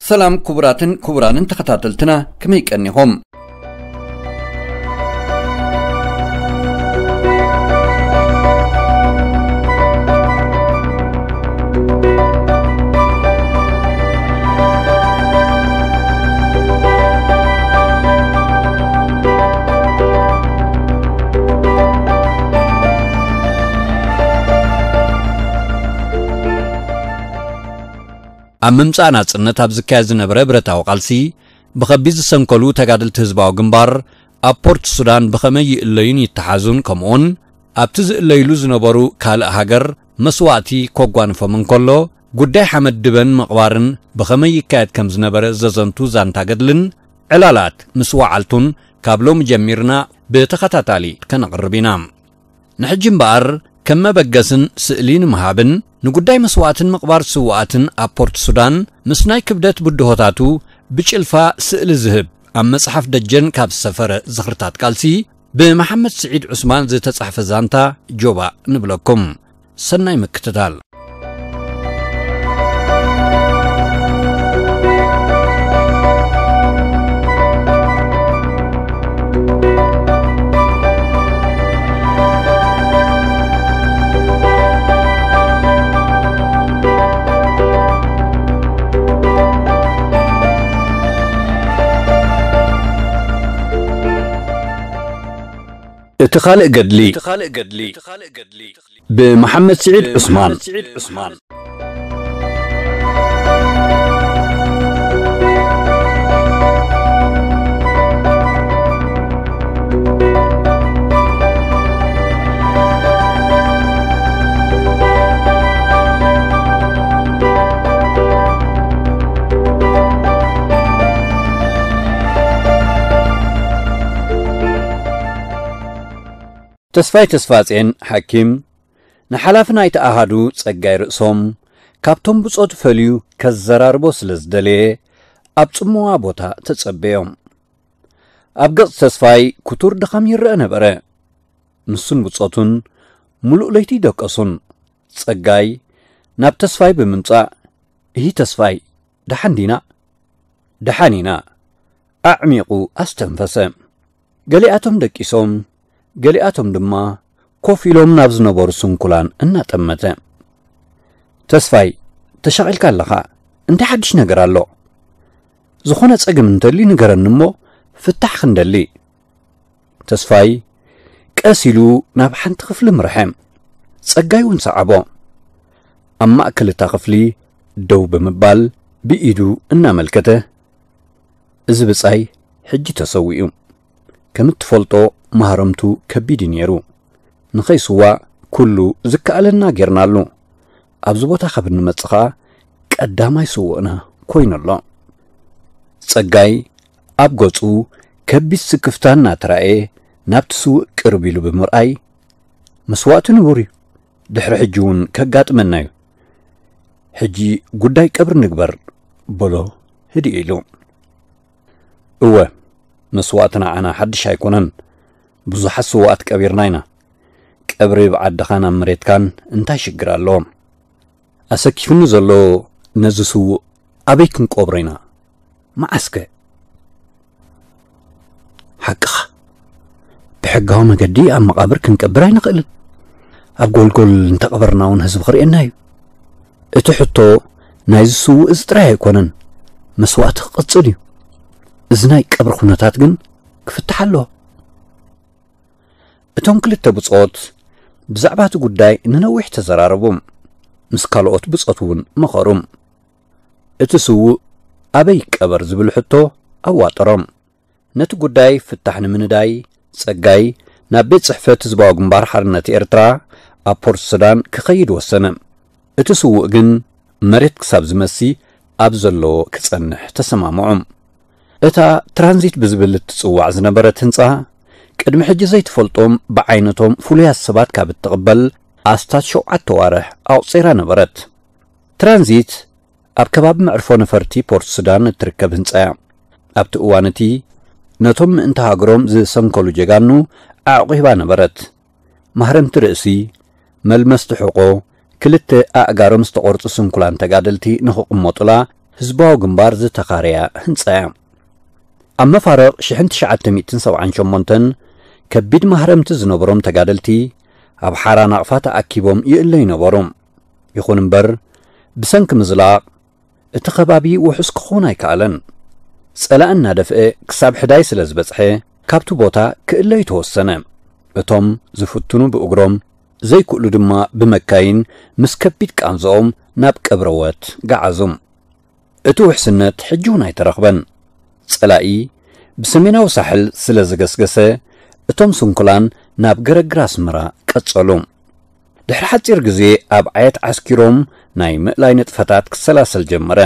ሰላም ክቡራትን ክቡራንን ተኸታተልትና፣ ከመይ ቀኒኹም? ኣብ ምምጻእ ናጽነት ኣብ ዝካየድ ዝነበረ ብረታዊ ቃልሲ፣ ብኸቢድ ዝሰንከሉ ተጋደልቲ ህዝባዊ ግንባር፣ ኣብ ፖርት ሱዳን ብኸመይ ይእለዩን ይተሓዙን፣ ከምኡውን ኣብቲ ዝእለይሉ ዝነበሩ ካልእ ሃገር መስዋእቲ ከጓንፎም እንከሎ፣ ጉዳይ ሓመድ ድበን ምቕባርን ብኸመይ ይካየድ ከም ዝነበረ ዘዘንቱ ዛንታ ገድልን ዕላላት ምስ ወዓልቱን ካብ ሎሚ ጀሚርና ብተኸታታሊ ከነቕርብ ኢና። ንሕጂ እምበኣር፣ ከም መበገስን ስእሊ ንምሃብን፣ ንጉዳይ መስዋእትን ምቕባር ስውኣትን ኣብ ፖርት ሱዳን፣ ምስ ናይ ክብደት ብድሆታቱ ብጭልፋ ስእሊ ዝህብ፣ ኣብ መጽሓፍ ደጀን ካብ ዝሰፈረ ዝኽርታት ቃልሲ፣ ብመሓመድ ስዒድ ዑስማን ዝተጻሕፈ ዛንታ ጆባእ ንብለኩም። ሰናይ ምክትታል። እቲ ካልእ ገድሊ። ብመሓመድ ስዒድ ዑስማን። ተስፋይ ተስፋጼን ሓኪም፣ ንሓላፊ ናይቲ ኣሃዱ ጸጋይ ርእሶም፣ ካብቶም ብጾቱ ፈልዩ ከዘራርቦ ስለ ዝደለየ፣ ኣብ ጽምዋ ቦታ ተጸበዮም። ኣብ ገጽ ተስፋይ ክቱር ድኻም ይረአ ነበረ። ንሱን ብጾቱን ምሉእ ለይቲ ይደቀሱን። ጸጋይ ናብ ተስፋይ ብምምጻእ፣ "እሂ ተስፋይ፣ ደሓን ዲና?" "ደሓን ኢና።" ኣዕሚቑ ኣስተንፈሰ። ገሊኣቶም ደቂሶም፣ ገሊኣቶም ድማ ኮፍ ኢሎም ናብ ዝነበሩ ስንኩላን እናጠመተ። "ተስፋይ፣ ተሻቒልካ ኣለኻ። እንታይ ሓድሽ ነገር ኣሎ? ዝኾነ ጸገም እንተልዩ ንገረኒ እሞ ፍታሕ ክንደሊ።" ተስፋይ ቀስ ኢሉ ናብ ሓንቲ ክፍሊ ምርሐ። ጸጋይ እውን ሰዓቦ። ኣብ ማእከል እታ ክፍሊ ደው ብምባል ብኢዱ እናመልከተ፣ "እዚ ብጻይ ሕጂ ተሰዊኡ። ከም እትፈልጦ ማህረምቱ ከቢድ እዩ ነይሩ። ንኸይስዋእ ኩሉ ዝከኣለና ጌርናሉ። ኣብዚ ቦታ ካብ እንመጽእ ኸኣ ቀዳማይ ስዉእና ኮይኑ ኣሎ።" ጸጋይ ኣብ ገጹ ከቢድ ስክፍታ እናተራእየ ናብቲ ስዉእ ቅርብ ኢሉ ብምርኣይ፣ "መስዋእቲ ንቡር እዩ። ድሕሪ ሕጂ እውን ከጋጥመና እዩ። ሕጂ ጉዳይ ቀብሪ ንግበር" በሎ ህድእ ኢሉ። "እወ፣ መስዋእቲ ንዓና ሓድሽ ኣይኮነን። ብዙሓት ስዉኣት ቀቢርና ኢና። ቀብሪ ብዓድኻን ኣብ መሬትካን እንታይ ሽግር ኣለዎ? ኣሰኪፉኒ ዘሎ ነዚ ስዉእ ኣበይ ክንቀብሮ ኢና? መዓስከ?" "ሓቅኻ፣ ብሕጋዊ መገዲ ኣብ መቓብር ክንቀብር ኣይንኽእልን። ኣብ ጎልጎል እንተቐበርና እውን ህዝቢ ክርእየና እዩ። እቲ ሕቶ ናይዚ ስዉእ እዚ ጥራይ ኣይኮነን፣ መስዋእቲ ክቕጽል እዩ። እዚ ናይ ቀብሪ ኩነታት ግን ክፍታሕ ኣለዎ።" እቶም ክልተ ብጾት ብዛዕባ እቲ ጉዳይ ንነዊሕ ተዘራረቡ። ምስ ካልኦት ብጾት እውን መኸሩ። እቲ ስዉእ ኣበይ ይቀበር ዝብል ሕቶ ኣዋጠሮም። ነቲ ጉዳይ ፍታሕ ንምንዳይ ጸጋይ ናብ ቤት ጽሕፈት ህዝባዊ ግንባር ሓርነት ኤርትራ ኣብ ፖርት ሱዳን ክኸይድ ወሰነ። እቲ ስዉእ ግን መሬት ክሳብ ዝመሲ ኣብ ዘለዎ ክጸንሕ ተሰማምዑ። እታ ትራንዚት ብዝብል እትጽዋዕ ዝነበረት ህንጻ፣ ቅድሚ ሕጂ ዘይትፈልጦም ብዓይነቶም ፍሉያት ሰባት ካብ እትቕበል ኣስታት ሸውዓተ ኣዋርሕ ኣቑጺራ ነበረት። ትራንዚት ኣብ ከባቢ መዕርፎ ነፈርቲ ፖርት ሱዳን እትርከብ ህንጻ እያ። ኣብቲ እዋን እቲ ነቶም ምእንቲ ሃገሮም ዝሰንከሉ ጀጋኑ ኣዕቒባ ነበረት። ማህረምቲ ርእሲ፣ መልመስቲ ሕቖ፣ ክልተ ኣእጋሮም ዝተቖርጹ ስንኩላን ተጋደልቲ ንኽቕመጡላ ህዝባዊ ግንባር ዝተኻረያ ህንጻ እያ። ኣብ መፋርቕ ሽሕን ትሽዓተ ሚእትን ሰብዓን ሸሞንተን ከቢድ ማህረምቲ ዝነበሮም ተጋደልቲ ኣብ ሓራ ናቕፋ ተኣኪቦም ይእለዩ ነበሩ። ይኹን እምበር፣ ብሰንኪ ምዝላቕ እቲ ከባቢ ውሑስ ክኸውን ኣይከኣለን። ጸላኢ እናደፍአ ክሳብ ሕዳይ ስለ ዝበጽሐ፣ ካብቲ ቦታ ክእለዩ ተወሰነ። እቶም ዝፍትኑ ብእግሮም፣ ዘይክእሉ ድማ ብመካይን ምስ ከቢድ ቃንዝኦም ናብ ቀብረወት ገዓዙ። እቲ ውሕስነት ሕጂ እውን ኣይተረኽበን። ጸላኢ ብሰሜናዊ ሳሕል ስለ ዝገስገሰ፣ እቶም ስንኩላን ናብ ገረግር ኣስመራ ቀጸሉ። ድሕሪ ሓጺር ግዜ ኣብ ዓየት ዓስኪሮም ናይ ምእላይ ንጥፈታት ክሰላሰል ጀመረ።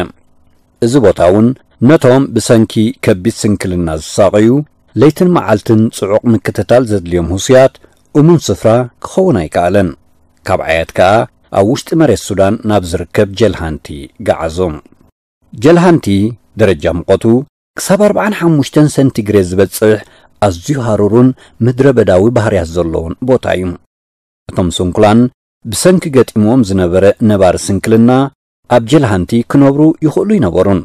እዚ ቦታ እውን ነቶም ብሰንኪ ከቢድ ስንክልና ዝሳቐዩ ለይትን መዓልትን ጽዑቕ ምክትታል ዘድልዮም ህሱያት እሙን ስፍራ ክኸውን ኣይከኣለን። ካብ ዓየት ከኣ ኣብ ውሽጢ መሬት ሱዳን ናብ ዝርከብ ጀልሃንቲ ገዓዞም። ጀልሃንቲ ደረጃ ሙቐቱ ክሳብ ኣርብዓን ሓሙሽተን ሰንቲግሬድ ዝበጽሕ ኣዝዩ ሃሩርን ምድረ በዳዊ ባህርያት ዘለዎን ቦታ እዩ። እቶም ስንኩላን ብሰንኪ ገጢምዎም ዝነበረ ነባሪ ስንክልና ኣብ ጀልሃንቲ ክነብሩ ይኽእሉ ይነበሩን።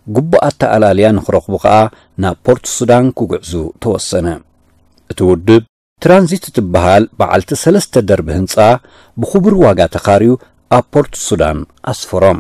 ግቡእ ኣተኣላልያ ንኽረኽቡ ኸኣ ናብ ፖርት ሱዳን ክጉዕዙ ተወሰነ። እቲ ውድብ ትራንዚት እትበሃል በዓልቲ ሰለስተ ደርቢ ህንጻ ብኽቡር ዋጋ ተኻርዩ ኣብ ፖርት ሱዳን ኣስፈሮም።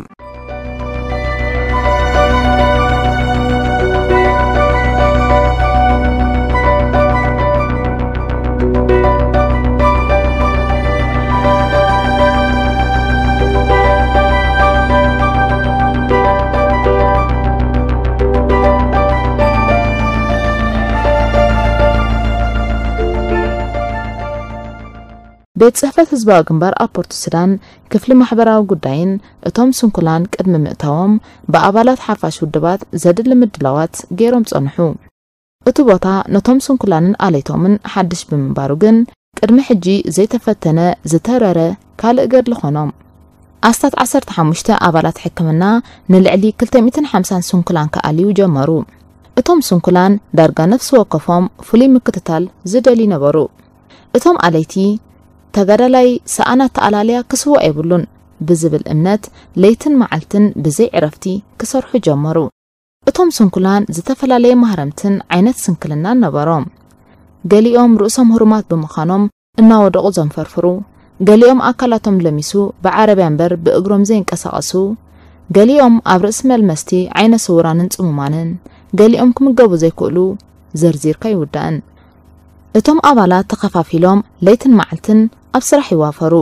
ቤት ጽሕፈት ህዝባዊ ግንባር ኣብ ፖርት ሱዳን ክፍሊ ማሕበራዊ ጉዳይን እቶም ስንኩላን ቅድሚ ምእታዎም ብኣባላት ሓፋሽ ውድባት ዘድሊ ምድላዋት ገይሮም ጸንሑ። እቲ ቦታ ነቶም ስንኩላንን ኣለይቶምን ሓድሽ ብምንባሩ ግን ቅድሚ ሕጂ ዘይተፈተነ ዝተረረ ካልእ ገድሊ ኾኖም። ኣስታት ዓሰርተ ሓሙሽተ ኣባላት ሕክምና ንልዕሊ ክልተ ሚእትን ሓምሳን ስንኩላን ክኣልዩ ጀመሩ። እቶም ስንኩላን ዳርጋ ነፍሲ ወከፎም ፍሉይ ምክትታል ዝደልዩ ነበሩ። እቶም ኣለይቲ ተጋዳላይ ሰኣን ኣተኣላልያ ክስውእ የብሉን ብዝብል እምነት ለይትን መዓልትን ብዘይ ዕረፍቲ ክሰርሑ ጀመሩ። እቶም ስንኩላን ዝተፈላለየ ማህረምትን ዓይነት ስንክልናን ነበሮም። ገሊኦም ርእሶም ህሩማት ብምዃኖም እናወደቑ ዘንፈርፍሩ፣ ገሊኦም ኣካላቶም ለሚሱ ብዓረብያ እምበር ብእግሮም ዘይንቀሳቐሱ፣ ገሊኦም ኣብ ርእሲ መልመስቲ ዓይነ ስውራንን ጽሙማንን፣ ገሊኦም ክምገቡ ዘይክእሉ ዘርዚርካ ይውዳእን። እቶም ኣባላት ተኸፋፊሎም ለይትን መዓልትን ኣብ ስራሕ ይዋፈሩ።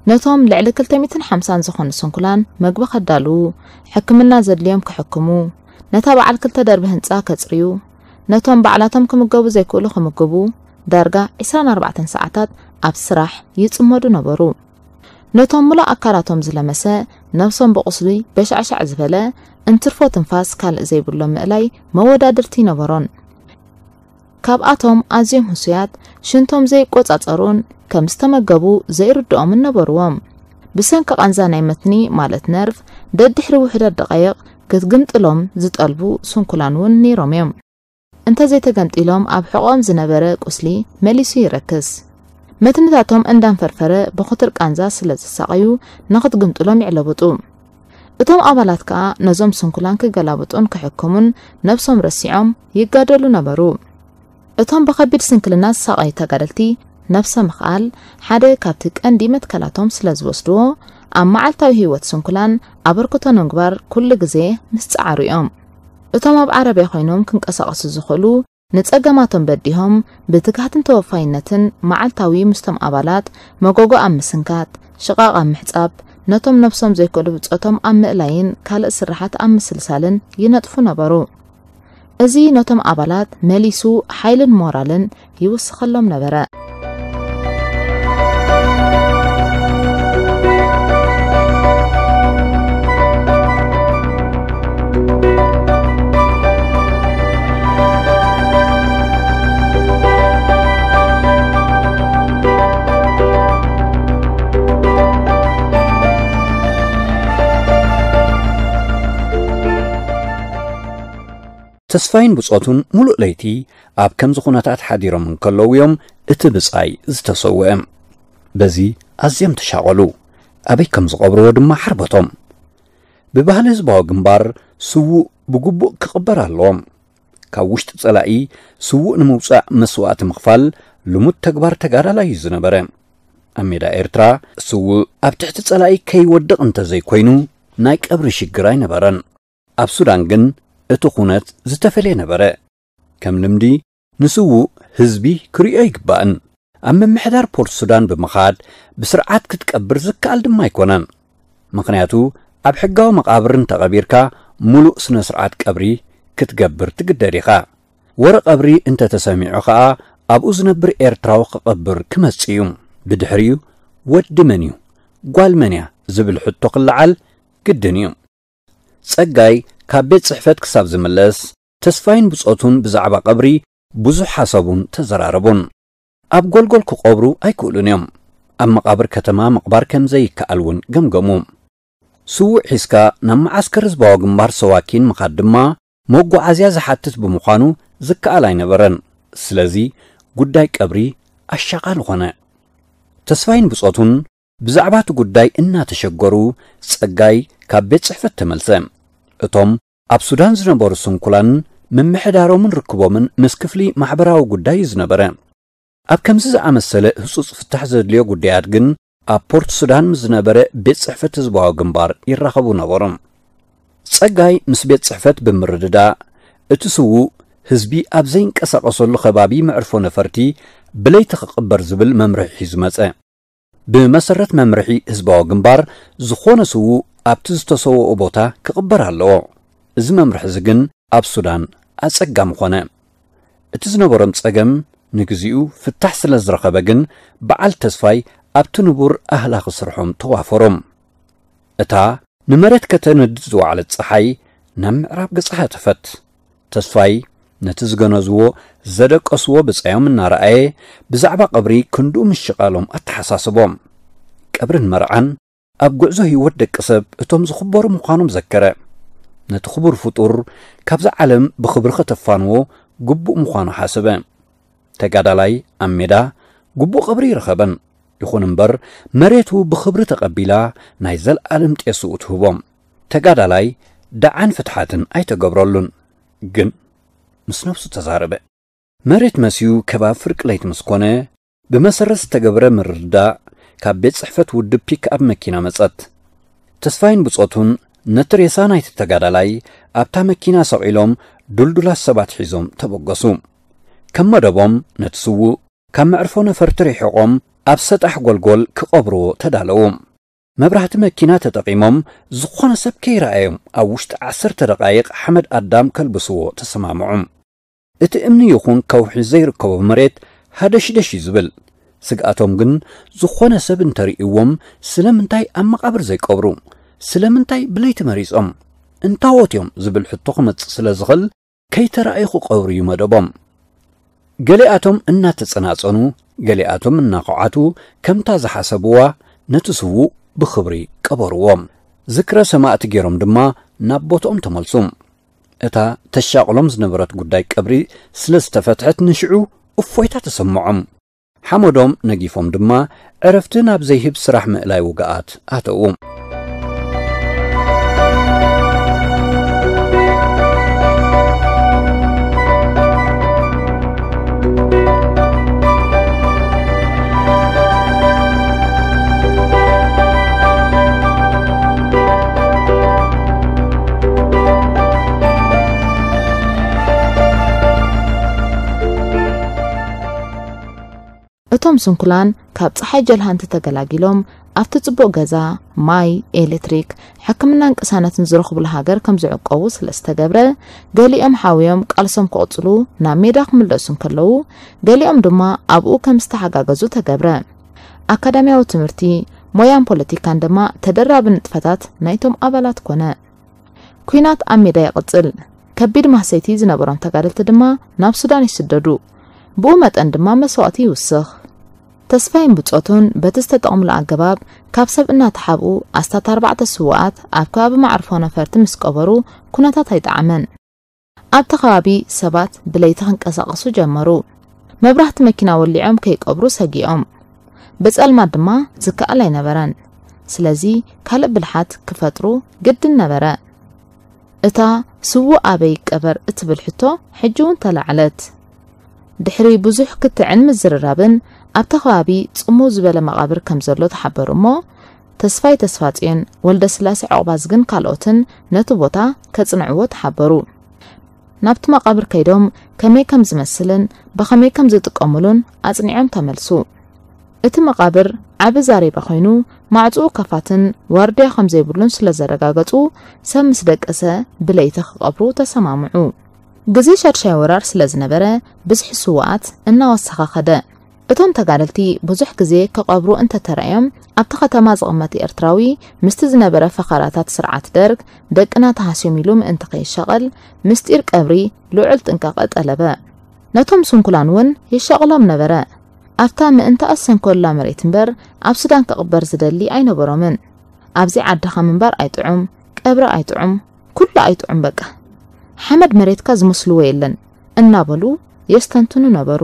ነቶም ልዕሊ ክልተ ሚእትን ሓምሳን ዝኾኑ ስንኩላን መግቢ ከዳልዉ፣ ሕክምና ዘድልዮም ክሕክሙ፣ ነታ በዓል ክልተ ደርቢ ህንጻ ከጽርዩ፣ ነቶም ባዕላቶም ክምገቡ ዘይክእሉ ክምግቡ፣ ዳርጋ ዕስራን ኣርባዕተን ሰዓታት ኣብ ስራሕ ይጽመዱ ነበሩ። ነቶም ምሉእ ኣካላቶም ዝለመሰ፣ ነብሶም ብቑስሊ በሻዕሻዕ ዝበለ፣ እንትርፎ ትንፋስ ካልእ ዘይብሎም ምእላይ መወዳድርቲ ነበሮን። ካብኣቶም ኣዝዮም ህሱያት፣ ሽንቶም ዘይቆጻጸሩን ከም ዝተመገቡ ዘይርድኦምን ነበርዎም። ብሰንኪ ቃንዛ ናይ መትኒ ማለት ነርቭ፣ ደድሕሪ ውሑዳት ደቓይቕ ክትግምጥሎም ዝጠልቡ ስንኩላን እውን ነይሮም እዮም። እንተ ዘይተገምጢሎም ኣብ ሕቖኦም ዝነበረ ቁስሊ መሊሱ ይረክስ። መትንታቶም እንዳንፈርፈረ ብኽቱር ቃንዛ ስለ ዝሳቐዩ ንኽትግምጥሎም ይዕለብጡ። እቶም ኣባላት ከኣ ነዞም ስንኩላን ክገላብጡን ክሕክሙን ነብሶም ረሲዖም ይጋደሉ ነበሩ። እቶም ብኸቢድ ስንክልና ዝሳቐዩ ተጋደልቲ ነብሰ ምኽኣል ሓደ ካብቲ ቀንዲ መትከላቶም ስለ ዝወስድዎ፣ ኣብ መዓልታዊ ህይወት ስንኩላን ኣበርክቶ ንምግባር ኩሉ ግዜ ምስ ጸዓሩ እዮም። እቶም ኣብ ዓረብያ ኮይኖም ክንቀሳቐሱ ዝኽእሉ ንጸገማቶም በዲሆም ብትግሃትን ተወፋይነትን መዓልታዊ ምስቶም ኣባላት መጎጎ ኣብ ምስንካት፣ ሽቓቕ ኣብ ምሕጻብ፣ ነቶም ነብሶም ዘይክእሉ ብጾቶም ኣብ ምእላይን ካልእ ስራሓት ኣብ ምስልሳልን ይነጥፉ ነበሩ። እዚ ነቶም ኣባላት መሊሱ ሓይልን ሞራልን ይውስኸሎም ነበረ። ተስፋይን ብጾቱን ምሉእ ለይቲ ኣብ ከምዚ ኩነታት ሓዲሮም እንከለዉ እዮም እቲ ብጻይ ዝተሰውአ። በዚ ኣዝዮም ተሻቐሉ። ኣበይ ከም ዝቐብርዎ ድማ ሓርበቶም። ብባህሊ ህዝባዊ ግንባር ስዉእ ብግቡእ ክቕበር ኣለዎ። ካብ ውሽጢ ጸላኢ ስዉእ ንምውጻእ መስዋእቲ ምኽፋል ልሙድ ተግባር ተጋዳላይ እዩ ዝነበረ። ኣብ ሜዳ ኤርትራ ስዉእ ኣብ ትሕቲ ጸላኢ ከይወድቕ እንተዘይኮይኑ ናይ ቀብሪ ሽግር ኣይነበረን። ኣብ ሱዳን ግን እቲ ኩነት ዝተፈልየ ነበረ። ከም ልምዲ ንስዉእ ህዝቢ ክርእዮ ይግባእን ኣብ ምምሕዳር ፖርት ሱዳን ብምኻድ ብስርዓት ክትቀብር ዝከኣል ድማ ኣይኮነን። ምኽንያቱ ኣብ ሕጋዊ መቓብር እንተቐቢርካ ሙሉእ ስነ ስርዓት ቀብሪ ክትገብር ትግደድ ኢኻ። ወረ ቀብሪ እንተተሰሚዑ ኸኣ ኣብኡ ዝነብር ኤርትራዊ ክቐብር ክመጽእ እዩ። ብድሕሪኡ ወዲ መን እዩ? ጓል መን እያ? ዝብል ሕቶ ክለዓል ግድን እዩ። ጸጋይ ካብ ቤት ጽሕፈት ክሳብ ዝምለስ ተስፋይን ብጾቱን ብዛዕባ ቀብሪ ብዙሕ ሓሰቡን ተዘራረቡን። ኣብ ጎልጎል ክቐብሩ ኣይክእሉን እዮም። ኣብ መቓብር ከተማ ምቕባር ከም ዘይከኣል እውን ገምገሙ። ስዉእ ሒዝካ ናብ መዓስከር ህዝባዊ ግንባር ሰዋኪን ምኻድ ድማ መጓዓዝያ ዝሓትት ብምዃኑ ዝከኣል ኣይነበረን። ስለዚ ጉዳይ ቀብሪ ኣሻቓሊ ኾነ። ተስፋይን ብጾቱን ብዛዕባ እቲ ጉዳይ እናተሸገሩ ጸጋይ ካብ ቤት ጽሕፈት ተመልሰ። እቶም ኣብ ሱዳን ዝነበሩ ስንኩላን ምምሕዳሮምን ርክቦምን ምስ ክፍሊ ማሕበራዊ ጉዳይ እዩ ዝነበረ። ኣብ ከምዚ ዝኣመሰለ ህጹጽ ፍታሕ ዘድልዮ ጉዳያት ግን ኣብ ፖርት ሱዳን ምስ ዝነበረ ቤት ጽሕፈት ህዝባዊ ግንባር ይራኸቡ ነበሩ። ጸጋይ ምስ ቤት ጽሕፈት ብምርድዳእ እቲ ስዉእ ህዝቢ ኣብ ዘይንቀሳቐሰሉ ከባቢ መዕርፎ ነፈርቲ ብለይቲ ክቕበር ዝብል መምርሒ ሒዙ መጸ። ብመሰረት መምርሒ ህዝባዊ ግንባር ዝኾነ ስዉእ ኣብቲ ዝተሰወኦ ቦታ ክቕበር ኣለዎ። እዚ መምርሒ እዚ ግን ኣብ ሱዳን ኣጸጋሚ ኾነ። እቲ ዝነበሮም ጸገም ንግዚኡ ፍታሕ ስለ ዝረኸበ ግን በዓል ተስፋይ ኣብቲ ንቡር ኣህላኺ ስርሖም ተዋፈሮም። እታ ንመሬት ከተነድድ ዝወዓለት ጸሓይ ናብ ምዕራብ ገጻ ሃተፈት። ተስፋይ ነቲ ዝገነዝዎ ዘደቀስዎ ብጻዮም እናረኣየ ብዛዕባ ቀብሪ ክንድኡ ምሽቓሎም ኣተሓሳስቦም። ቀብርን መርዓን ኣብ ጉዕዞ ህይወት ደቂ ሰብ እቶም ዝኽበሩ ምዃኖም ዘከረ። ነቲ ክቡር ፍጡር ካብዛ ዓለም ብኽብሪ ከተፋንዎ ግቡእ ምዃኑ ሓሰበ። ተጋዳላይ ኣብ ሜዳ ግቡእ ቀብሪ ይረኸበን። ይኹን እምበር መሬቱ ብኽብሪ ተቐቢላ ናይ ዘልኣለም ጤስኡ ትህቦም። ተጋዳላይ ደዓን ፍትሓትን ኣይተገብረሉን። ግን ምስ ነብሱ ተዛረበ። መሬት መስዩ ከባብ ፍርቂ ለይቲ ምስ ኮነ ብመሰረት ዝተገብረ ምርድዳእ ካብ ቤት ጽሕፈት ውድብ ፒክኣፕ መኪና መጸት። ተስፋይን ብጾቱን ነቲ ሬሳ ናይቲ ተጋዳላይ ኣብታ መኪና ሰቒሎም ዱልዱላት ሰባት ሒዞም ተበገሱ። ከም መደቦም ነቲ ስዉእ ካብ መዕርፎ ነፈርቲ ርሒቖም ኣብ ሰጣሕ ጎልጎል ክቐብርዎ ተዳለዉ። መብራህቲ መኪና ተጠቒሞም ዝኾነ ሰብ ከይረኣዮም ኣብ ውሽጢ ዓሰርተ ደቓይቕ ሓመድ ኣዳም ከልብስዎ ተሰማምዑ። እቲ እምኒ ይኹን ከውሒ ዘይርከቦ መሬት ሃደሽደሽ እዩ ዝብል። ስግኣቶም ግን ዝኾነ ሰብ እንተርእይዎም ስለምንታይ ኣብ መቓብር ዘይቀብሩ? ስለምንታይ ብለይቲ መሪጾም? እንታዎት እዮም ዝብል ሕቶ ክመጽእ ስለ ዝኽእል ከይተራእዩ ክቐብሩ እዩ መደቦም። ገሊኣቶም እናተጸናጸኑ፣ ገሊኣቶም እናኹዓቱ ከምታ ዝሓሰብዋ ነቲ ስዉእ ብኽብሪ ቀበርዎ። ዝክረ ሰማእቲ ገይሮም ድማ ናብ ቦትኦም ተመልሱ። እታ ተሻቕሎም ዝነበረት ጉዳይ ቀብሪ ስለ ዝተፈትሐት ንሽዑ እፎይታ ተሰምዖም። ሓመዶም ነጊፎም ድማ ዕረፍቲ ናብ ዘይህብ ስራሕ ምእላይ ውግኣት ኣተዉ። እቶም ስንኩላን ካብ ጸሓይ ጀልሃንቲ ተገላጊሎም ኣብቲ ጽቡቕ ገዛ፣ ማይ፣ ኤሌክትሪክ፣ ሕክምናን ቅሳነትን ዝረኽብሉ ሃገር ከም ዝዕቆቡ ስለ ዝተገብረ፣ ገሊኦም ሓውዮም ቃልሶም ክቕጽሉ ናብ ሜዳ ክምለሱ እንከለዉ፣ ገሊኦም ድማ ኣብኡ ከም ዝተሓጋገዙ ተገብረ። ኣካዳሚያዊ ትምህርቲ፣ ሞያን ፖለቲካን ድማ ተደራቢ ንጥፈታት ናይቶም ኣባላት ኮነ። ኲናት ኣብ ሜዳ ይቕጽል። ከቢድ ማህሰይቲ ዝነበሮም ተጋደልቲ ድማ ናብ ሱዳን ይስደዱ። ብኡ መጠን ድማ መስዋእቲ ይውስኽ። ተስፋይን ብጾቱን በቲ ዝተጠቕምሉ ኣገባብ ካብ ሰብ እናተሓብኡ ኣስታት ኣርባዕተ ስውኣት ኣብ ከባቢ መዓርፎ ነፈርቲ ምስ ቀበሩ ኩነታት ኣይጠዓመን። ኣብቲ ከባቢ ሰባት ብለይቲ ክንቀሳቐሱ ጀመሩ። መብራህቲ መኪና ወሊዖም ከይቀብሩ ሰጊኦም። ብጸልማት ድማ ዝከኣል ኣይነበረን። ስለዚ ካልእ ብልሓት ክፈጥሩ ግድን ነበረ። እታ ስዉእ ኣበይ ይቀበር እትብል ሕቶ ሕጂ እውን ተላዕለት። ድሕሪ ብዙሕ ክትዕን ምዝርራብን ኣብቲ ከባቢ ጽምው ዝበለ መቓብር ከም ዘሎ ተሓበሩ እሞ፣ ተስፋይ ተስፋጽዮን፣ ወልደስላሴ ዑቕባዝግን ካልኦትን ነቲ ቦታ ከጽንዕዎ ተሓበሩ። ናብቲ መቓብር ከይዶም ከመይ ከም ዝመስልን ብኸመይ ከም ዝጥቀሙሉን ኣጽኒዖም ተመልሱ። እቲ መቓብር ዓቢ ዛሬባ ኮይኑ፣ ማዕጽኡ ከፋትን ዋርድያ ከም ዘይብሉን ስለ ዘረጋገጹ፣ ሰብ ምስ ደቀሰ ብለይቲ ክቐብሩ ተሰማምዑ። ግዜ ሻድሻይ ወራር ስለ ዝነበረ፣ ብዝሒ ስዉኣት እናወሰኸ ኸደ። እቶም ተጋደልቲ ብዙሕ ግዜ ክቐብሩ እንተተራእዮም፣ ኣብቲ ከተማ ዝቕመጥ ኤርትራዊ ምስቲ ዝነበረ ፈኸራታት ስርዓት ደርግ ደቅና ተሃስዮም ኢሉ ምእንቲ ከይሻቐል፣ ምስጢር ቀብሪ ልዑል ጥንቃቐ ጠለበ። ነቶም ስንኩላን እውን የሻቕሎም ነበረ። ኣብታ ምእንቲ ኣሰንኮላ መሬት እምበር ኣብ ሱዳን ክቕበር ዝደሊ ኣይነበሮምን። ኣብዚ ዓድኻ ምንባር ኣይጥዑም፣ ቀብሪ ኣይጥዑም፣ ኩሉ ኣይጥዑም በቃ። ሓመድ መሬትካ ዝመስልዎ የለን እናበሉ የስተንትኑ ነበሩ።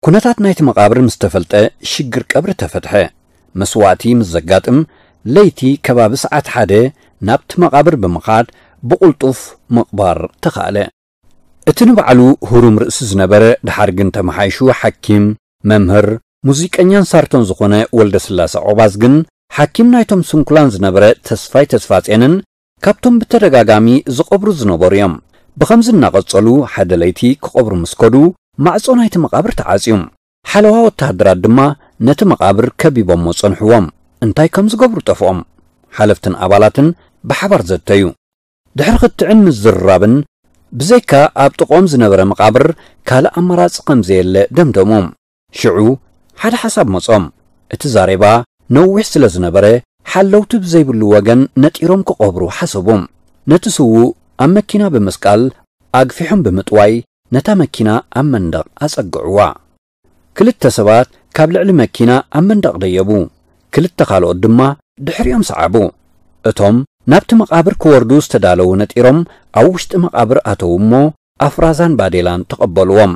ኩነታት ናይቲ መቓብር ምስ ተፈልጠ፣ ሽግር ቀብሪ ተፈትሐ። መስዋእቲ ምስ ዘጋጥም፣ ለይቲ ከባቢ ሰዓት ሓደ ናብቲ መቓብር ብምኻድ ብቕልጡፍ ምቕባር ተኻእለ። እቲ ንባዕሉ ህሩም ርእሲ ዝነበረ፣ ድሓር ግን ተመሓይሹ ሓኪም፣ መምህር፣ ሙዚቀኛን ሳርቶን ዝኾነ ወልደስላሰ ዖባዝ ግን፣ ሓኪም ናይቶም ስንኩላን ዝነበረ ተስፋይ ተስፋጼንን ካብቶም ብተደጋጋሚ ዝቐብሩ ዝነበሩ እዮም። ብኸምዚ እናቐጸሉ ሓደ ለይቲ ክቐብሩ ምስ ከዱ፣ ማዕጾ ናይቲ መቓብር ተዓጽዩ። ሓለዋ ወተሃደራት ድማ ነቲ መቓብር ከቢቦሞ ጸንሕዎም። እንታይ ከም ዝገብሩ ጠፍኦም። ሓለፍትን ኣባላትን ብሓባር ዘተዩ። ድሕሪ ክትዕን ምዝርራብን፣ ብዘይካ ኣብ ጥቕኦም ዝነበረ መቓብር ካልእ ኣማራጺ ከም ዘየለ ደምደሙ። ሽዑ ሓደ ሓሳብ መጾም። እቲ ዛሬባ ነዊሕ ስለ ዝነበረ፣ ሓለውቲ ብዘይብሉ ወገን ነጢሮም ክቐብሩ ሓሰቡ። ነቲ ስዉእ ኣብ መኪና ብምስቃል፣ ኣግፊሖም ብምጥዋይ፣ ነታ መኪና ኣብ መንደቕ ኣጸግዕዋ። ክልተ ሰባት ካብ ልዕሊ መኪና ኣብ መንደቕ ደየቡ። ክልተ ካልኦት ድማ ድሕሪኦም ሰዓቡ። እቶም ናብቲ መቓብር ክወርዱ ዝተዳለዉ ነጢሮም ኣብ ውሽጢ መቓብር ኣተዉ እሞ፣ ኣፍራዛን ባዴላን ተቐበልዎም።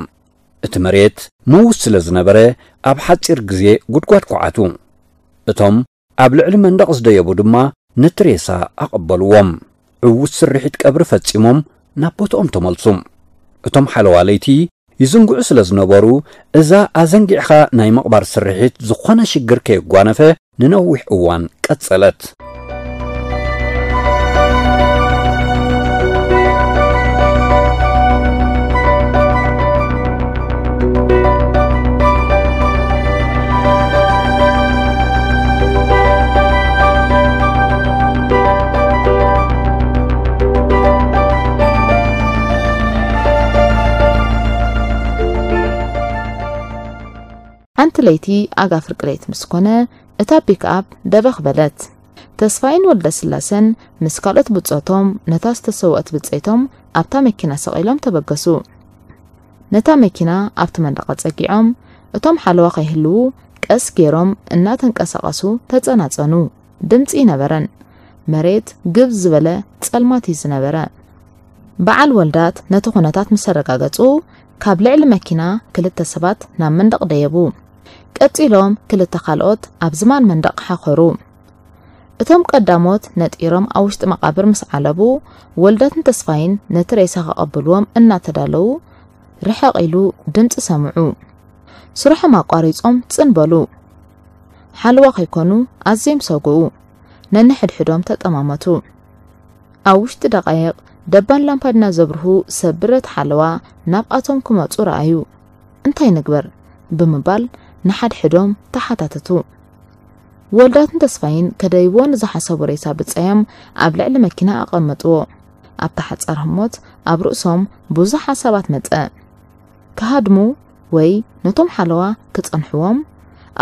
እቲ መሬት ምዉት ስለ ዝነበረ፣ ኣብ ሓጺር ግዜ ጉድጓድ ኳዓቱ። እቶም ኣብ ልዕሊ መንደቕ ዝደየቡ ድማ ነቲ ሬሳ ኣቐበልዎም። ዕዉት ስርሒት ቀብሪ ፈጺሞም ናብ ቦትኦም ተመልሱ። እቶም ሓለዋ ለይቲ ይዝንግዑ ስለ ዝነበሩ፣ እዛ ኣዘንጊዕኻ ናይ ምቕባር ስርሒት ዝኾነ ሽግር ከየጓነፈ ንነዊሕ እዋን ቀጸለት። ሓንቲ ለይቲ ኣጋ ፍርቂ ለይቲ ምስ ኮነ፣ እታ ፒክኣፕ ደበኽ በለት። ተስፋይን ወልደስላሰን ምስ ካልኦት ብጾቶም ነታ ዝተሰወአት ብጸይቶም ኣብታ መኪና ሰቒሎም ተበገሱ። ነታ መኪና ኣብቲ መንደቕ ኣጸጊዖም፣ እቶም ሓለዋ ከይህልዉ ቀስ ገይሮም እናተንቀሳቐሱ ተጸናጸኑ። ድምጺ ይነበረን። መሬት ግብ ዝበለ ጸልማት እዩ ዝነበረ። በዓል ወልዳት ነቲ ኩነታት ምስ ኣረጋገጹ፣ ካብ ልዕሊ መኪና ክልተ ሰባት ናብ መንደቕ ደየቡ። ቀጺሎም ክልተ ካልኦት ኣብ ዝማን መንደቕ ሓኸሩ። እቶም ቀዳሞት ነጢሮም ኣብ ውሽጢ መቓብር ምስ ዓለቡ፣ ወልዳትን ተስፋይን ነቲ ሬሳ ከቐብልዎም እናተዳለዉ፣ ርሕቕ ኢሉ ድምጺ ሰምዑ። ስርሖም ኣቋሪጾም ጽን በሉ። ሓለዋ ከይኮኑ ኣዝዮም ሰግኡ። ነንሕድሕዶም ተጠማመቱ። ኣብ ውሽጢ ደቓይቕ፣ ደባን ላምፓድና ዘብርሁ ሰብ ብረት ሓለዋ ናብኣቶም ክመጹ ረኣዩ። "እንታይ ንግበር?" ብምባል ንሓድሕዶም ተሓታተቱ። ወልዳትን ተስፋይን ከደይብዎ ንዝሓሰቡ ሬሳ ብጸዮም ኣብ ልዕሊ መኪና ኣቐመጥዎ። ኣብታ ሓጻር ህሞት ኣብ ርእሶም ብዙሕ ሓሳባት መጸ። ክሃድሙ ወይ ነቶም ሓለዋ ክጸንሕዎም፣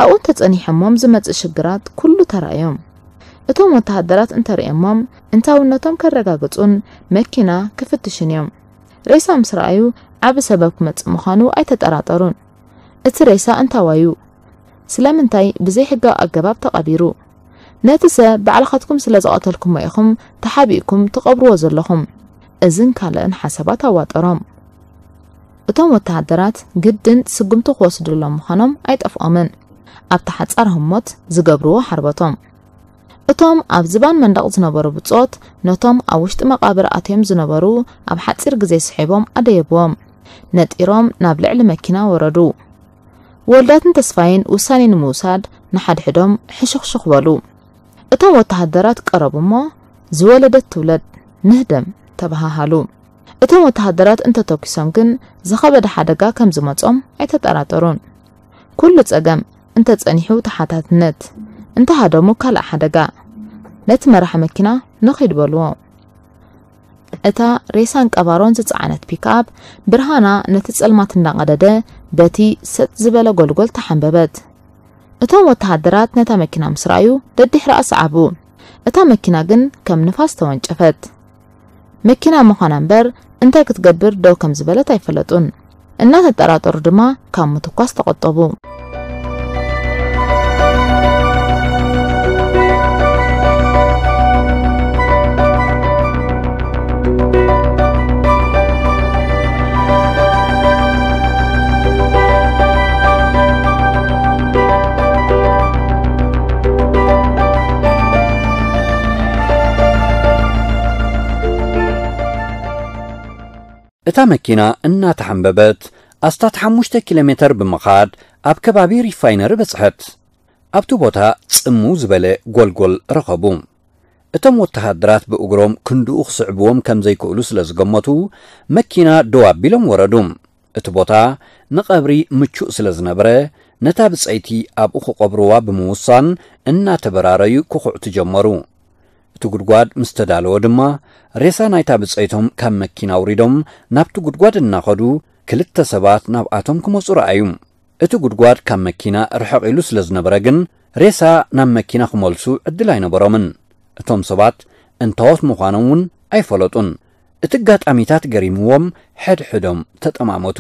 ኣብኡ እንተጸኒሖሞም ዝመጽእ ሽግራት ኩሉ ተራእዮም። እቶም ወተሃደራት እንተርእዮሞም፣ እንታውነቶም ከረጋግጹን መኪና ክፍትሹን እዮም። ሬሳ ምስ ረኣዩ፣ ዓቢ ሰበብ ክመጽእ ምዃኑ ኣይተጠራጠሩን። እቲ ሬሳ እንታዋዩ? ስለምንታይ ብዘይ ሕጋዊ ኣገባብ ተቐቢሩ? ነቲ ሰብ ባዕልኻትኩም ስለ ዝቐተልኩሞ ኢኹም ተሓቢእኩም ትቐብርዎ ዘለኹም። እዝን ካልእን ሓሳባት ኣዋጠሮም። እቶም ወተሃደራት ግድን ስጉምቲ ክወስዱሎም ምዃኖም ኣይጠፍኦምን። ኣብቲ ሓጻር ህሞት ዝገብርዎ ሓርበቶም። እቶም ኣብ ዝባን መንደቕ ዝነበሩ ብጾት ነቶም ኣብ ውሽጢ መቓብር ኣትዮም ዝነበሩ ኣብ ሓጺር ግዜ ስሒቦም ኣደየብዎም። ነጢሮም ናብ ልዕሊ መኪና ወረዱ። ወልዳትን ተስፋይን ውሳኔ ንምውሳድ ንሓድሕዶም ሕሹኽሹኽ በሉ። እቶም ወተሃደራት ቀረቡ እሞ፣ "ዝወለደት ትውለድ፣ ንህደም" ተበሃሃሉ። እቶም ወተሃደራት እንተተኲሶም ግን ዝኸበደ ሓደጋ ከም ዝመጾም ኣይተጠራጠሩን። ኩሉ ጸገም እንተጸኒሑ ተሓታትነት፣ እንተሃደሙ ካልእ ሓደጋ። ነቲ መራሒ መኪና ንኺድ በልዎ። እታ ሬሳን ቀባሮን ዝጸዓነት ፒክኣፕ ብርሃና ነቲ ጸልማት እንዳቐደደ በቲ ሰጥ ዝበለ ጎልጎል ተሓንበበት። እቶም ወተሃደራት ነታ መኪና ምስ ረኣዩ ደድሕሪኣ ሰዓቡ። እታ መኪና ግን ከም ንፋስ ተወንጨፈት። መኪና ምዃና እምበር እንታይ ክትገብር ደው ከም ዝበለት ኣይፈለጡን። እናተጠራጠሩ ድማ ካብ ምትኳስ ተቖጠቡ። እታ መኪና እናተሓንበበት ኣስታት ሓሙሽተ ኪሎ ሜተር ብምኻድ ኣብ ከባቢ ሪፋይነሪ በጽሐት። ኣብቲ ቦታ ጽምው ዝበለ ጎልጎል ረኸቡ። እቶም ወተሃደራት ብእግሮም ክንድኡ ክስዕብዎም ከም ዘይክእሉ ስለ ዝገመቱ፣ መኪና ደው ኣቢሎም ወረዱ። እቲ ቦታ ንቐብሪ ምቹእ ስለ ዝነበረ፣ ነታ ብጸይቲ ኣብኡ ክቐብርዋ ብምውሳን እናተበራረዩ ክኹዕቱ ጀመሩ። እቲ ጉድጓድ ምስ ተዳለወ ድማ፣ ሬሳ ናይታ ብጸይቶም ካብ መኪና ኣውሪዶም ናብቲ ጉድጓድ እናኸዱ፣ ክልተ ሰባት ናብኣቶም ክመጹ ረኣዩ። እቲ ጉድጓድ ካብ መኪና ርሕቕ ኢሉ ስለ ዝነበረ ግን፣ ሬሳ ናብ መኪና ክመልሱ ዕድል ኣይነበሮምን። እቶም ሰባት እንታዎት ምዃኖም እውን ኣይፈለጡን። እቲ ኣጋጣሚታት ገሪምዎም፣ ሕድሕዶም ተጠማመቱ።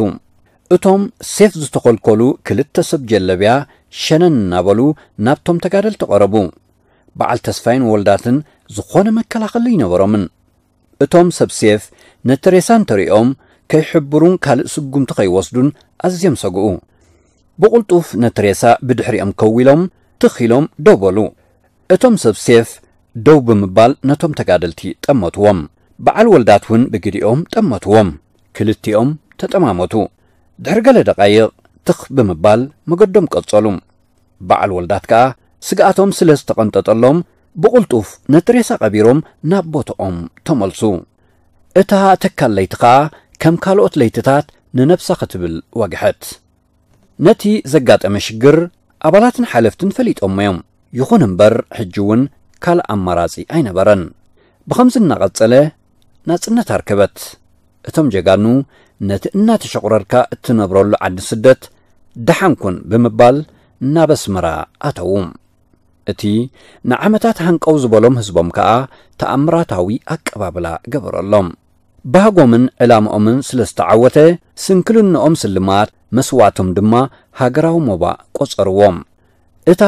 እቶም ሴፍ ዝተኸልከሉ ክልተ ሰብ ጀለብያ ሸነን እናበሉ ናብቶም ተጋደልቲ ቀረቡ። በዓል ተስፋይን ወልዳትን ዝኾነ መከላኸሊ ኣይነበሮምን። እቶም ሰብ ሴፍ ነቲ ሬሳ እንተሪኦም ከይሕብሩን ካልእ ስጉምቲ ከይወስዱን ኣዝዮም ሰግኡ። ብቕልጡፍ ነቲ ሬሳ ብድሕሪኦም ከው ኢሎም ትኽ ኢሎም ደው በሉ። እቶም ሰብ ሴፍ ደው ብምባል ነቶም ተጋደልቲ ጠመትዎም። በዓል ወልዳት እውን ብግዲኦም ጠመትዎም። ክልቲኦም ተጠማመቱ። ድሕሪ ገለ ደቓይቕ ትኽ ብምባል መገዶም ቀጸሉ። በዓል ወልዳት ከኣ ስግኣቶም ስለ ዝተቐንጠጠሎም ብቕልጡፍ ነቲ ሬሳ ቀቢሮም ናብ ቦታኦም ተመልሱ። እታ ተካል ለይቲ ከኣ ከም ካልኦት ለይትታት ንነብሳ ክትብል ወግሐት። ነቲ ዘጋጠመ ሽግር ኣባላትን ሓለፍትን ፈሊጦሞ እዮም። ይኹን እምበር ሕጂ እውን ካልእ ኣማራጺ ኣይነበረን። ብኸምዚ እናቐጸለ ናጽነት ኣርከበት። እቶም ጀጋኑ ነቲ እናተሸቑረርካ እትነብረሉ ዓዲ ስደት ደሓን ኩን ብምባል ናብ ኣስመራ ኣተዉ። እቲ ንዓመታት ሃንቀው ዝበሎም ህዝቦም ከኣ ተኣምራታዊ ኣቀባብላ ገበረሎም። ባህጎምን ዕላምኦምን ስለ ዝተዓወተ፣ ስንክልንኦም ስልማት፣ መስዋእቶም ድማ ሃገራዊ ሞባእ ቆጸርዎም። እታ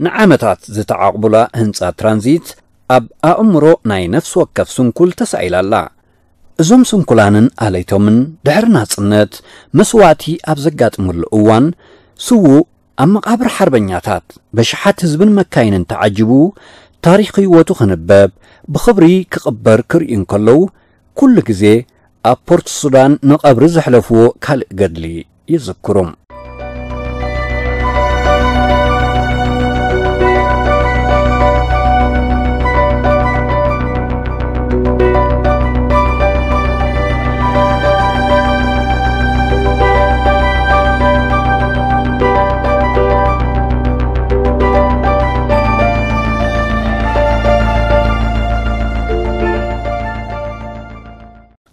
ንዓመታት ዝተዓቕቡላ ህንጻ ትራንዚት ኣብ ኣእምሮ ናይ ነፍሲ ወከፍ ስንኩል ተሳኢላ ኣላ። እዞም ስንኩላንን ኣለይቶምን ድሕሪ ናጽነት መስዋእቲ ኣብ ዘጋጥመሉ እዋን፣ ስዉእ ኣብ መቓብር ሓርበኛታት በሽሓት ህዝብን መካይንን ተዓጂቡ ታሪኽ ህይወቱ ክንበብ ብኽብሪ ክቕበር ክርእዩ እንከለዉ፣ ኩሉ ግዜ ኣብ ፖርት ሱዳን ንቐብሪ ዘሕለፍዎ ካልእ ገድሊ ይዝክሩ።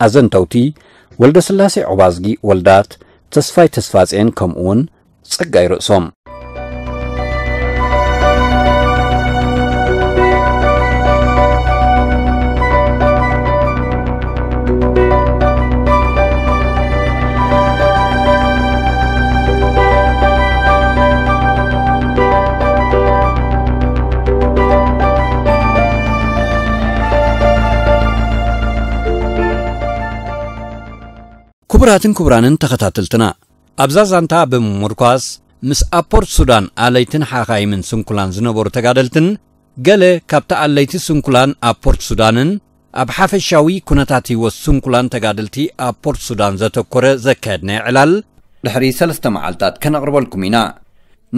ኣዘንተውቲ ወልደስላሴ ዑባዝጊ ወልዳት፣ ተስፋይ ተስፋጼን ከምኡውን ጸጋይ ርእሶም። ክቡራትን ክቡራንን ተኸታተልትና፣ ኣብዛ ዛንታ ብምምርኳስ ምስ ኣብ ፖርት ሱዳን ኣለይትን ሓኻይምን ስንኩላን ዝነበሩ ተጋደልትን ገለ ካብቲ ኣለይቲ ስንኩላን ኣብ ፖርት ሱዳንን ኣብ ሓፈሻዊ ኩነታት ህይወት ስንኩላን ተጋደልቲ ኣብ ፖርት ሱዳን ዘተኮረ ዘካየድናዮ ዕላል ድሕሪ ሰለስተ መዓልታት ከነቕርበልኩም ኢና።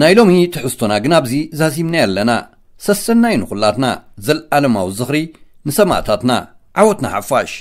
ናይ ሎሚ ትሕዝቶና ግን ኣብዚ ዛዚምና ኣለና። ሰሰናይ ንኹላትና፣ ዘልኣለማዊ ዝኽሪ ንሰማእታትና፣ ዓወት ንሓፋሽ።